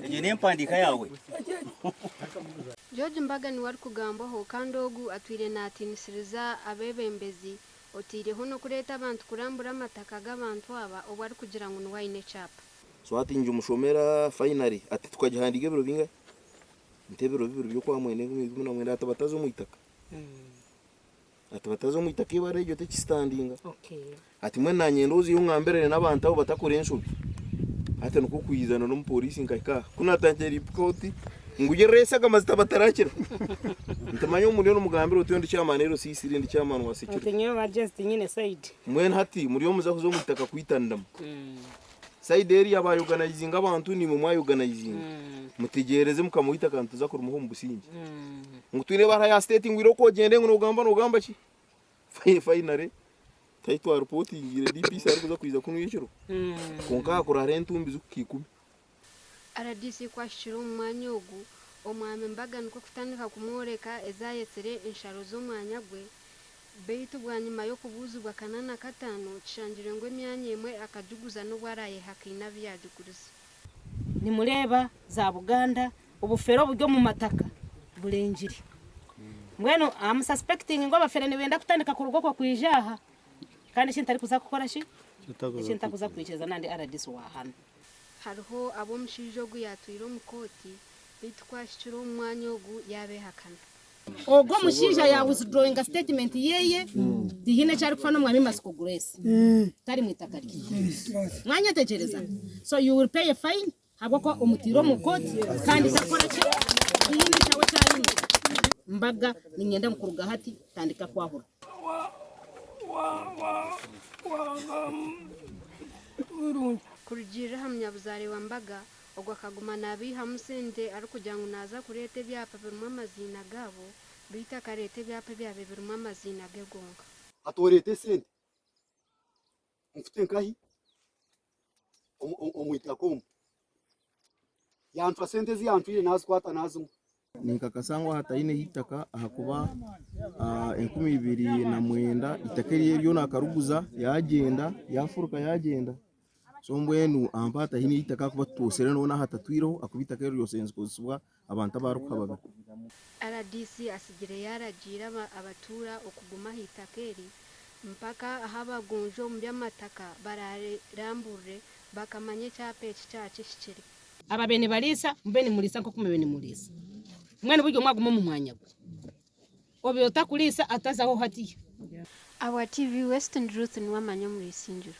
Egyo n'empandiika yaawe. George Mbaga niwe arikugambwaho kandi ogu atwire naatiinisiriza abeebembezi oteireho n'okureeta abantu kurambura amataka g'abantu aba obu arikugira ngu niwe aine ekyapa. So hati ngimushomera finally ati tukagihandiika ebiro bingahi? Nti ebiro bibiri by'okwamwenda 2019 ati bataza omu itaka. Ati bataza omu itaka eibara eryo tekisitandinga. Ati mbwenu nanye ndowooza ongambirire n'abantu abo batakora enshobi. Hati nikwo kwizana n'omupoliisi nkahika aha. Ku naatandikire ripooti ngu ye reesi aga mazita batarakira. Nti manya omuriyo nomugambira oti ndi chairman LCC ndi chairman wa security. Ati nyowe Majesty tinyine side. Mbwenu hati muriyo muza kuza omu itaka kwitaniramu. Side eriya bayoganizinga abantu naimwe mwayoganizinga. Mutegyereze mukama w'eitaka nituza kurimuha omu busingye. Ngu twine ebara ya state ngu irooko ogyende ngu nogamba nogamba ki? Finally tihariho twaripotingiire DPC arikuza kwija kunu ekiro. Kwonka hakura hariho entumbi zikuhika ikumi. Rdc ku ahikire omu mwanya ogu, Omwami Mbaga nikwo kutandika kumworeka ezi ayetsire ensharo z'omwanya gwe Beitu bwanyima y'okubuuzibwa kana na kataano, kishangirwe ngu emyanya emwe akagiguza n'obu araayehakaine abu yaagigurize. Nimureeba za Buganda obufere oburi omu mataka burengire. Mbwenu am suspecting ngu abafere nibenda kutandika kuruga okwo kwija aha kandi eki ntarikuza kukora ki? Eki ntakuza kwikiriza nandi rdc wa hanu. Hariho abu omushaija ogu yaatwire omu kooti beitu ku ahikire omu mwanya ogu yaabehakana. Ogwo omushaija ya withdrawinga statement yeye tihaine eki arikufa n'omwami Matsiko Grace tari mwitaka rye. Mwanyetegyereza? So you will pay a fine ahabw'okuba omutiire omu court kandi takora ki? Tihaine kyawe eki aine. Mbaga niinyenda ngu kuruga hati tandika kwahura. Kurugiirira aha munyabuzaare wa Mbaga, Ogwo akaguma naabaihamu sente arikugira ngu naaza kureeta ebyapa birimu amaziina gaabo, beitu akareeta ebyapa ebyabaire birimu amaziina ge gonka. Hati oreete esente nfute nkahi omu itaka omu. Yancwa sente ezi yancwire nazikwata nazinywa. Ninkakasa ngu aha taine eitaka ahakuba 2009 eitaka eryo ryona akariguza yagyenda yafuruka yagyenda so mbwenu aha mpaha taine eitaka ahakuba tutwosire noona aha tatwireho ahakuba eitaka eryo ryose nirikozesibwa abantu abarikuhababira. Rdc atsigire yaaragiira abatuura okuguma aha itaka eri mpaka ahu abagonzi omu by'amataka baraaramburire bakamanya ekyapa eki kyaba kihikire. Ababaire nibariisa mube nimuriisa nk'oku mubaire nimuriisa. Mbwenu buri omwe agume omu mwanya gwe. Obaire otakuriisa atazaho hatiya. Abwa TV West ndi Ruth Niwamanya omuri Isingiro.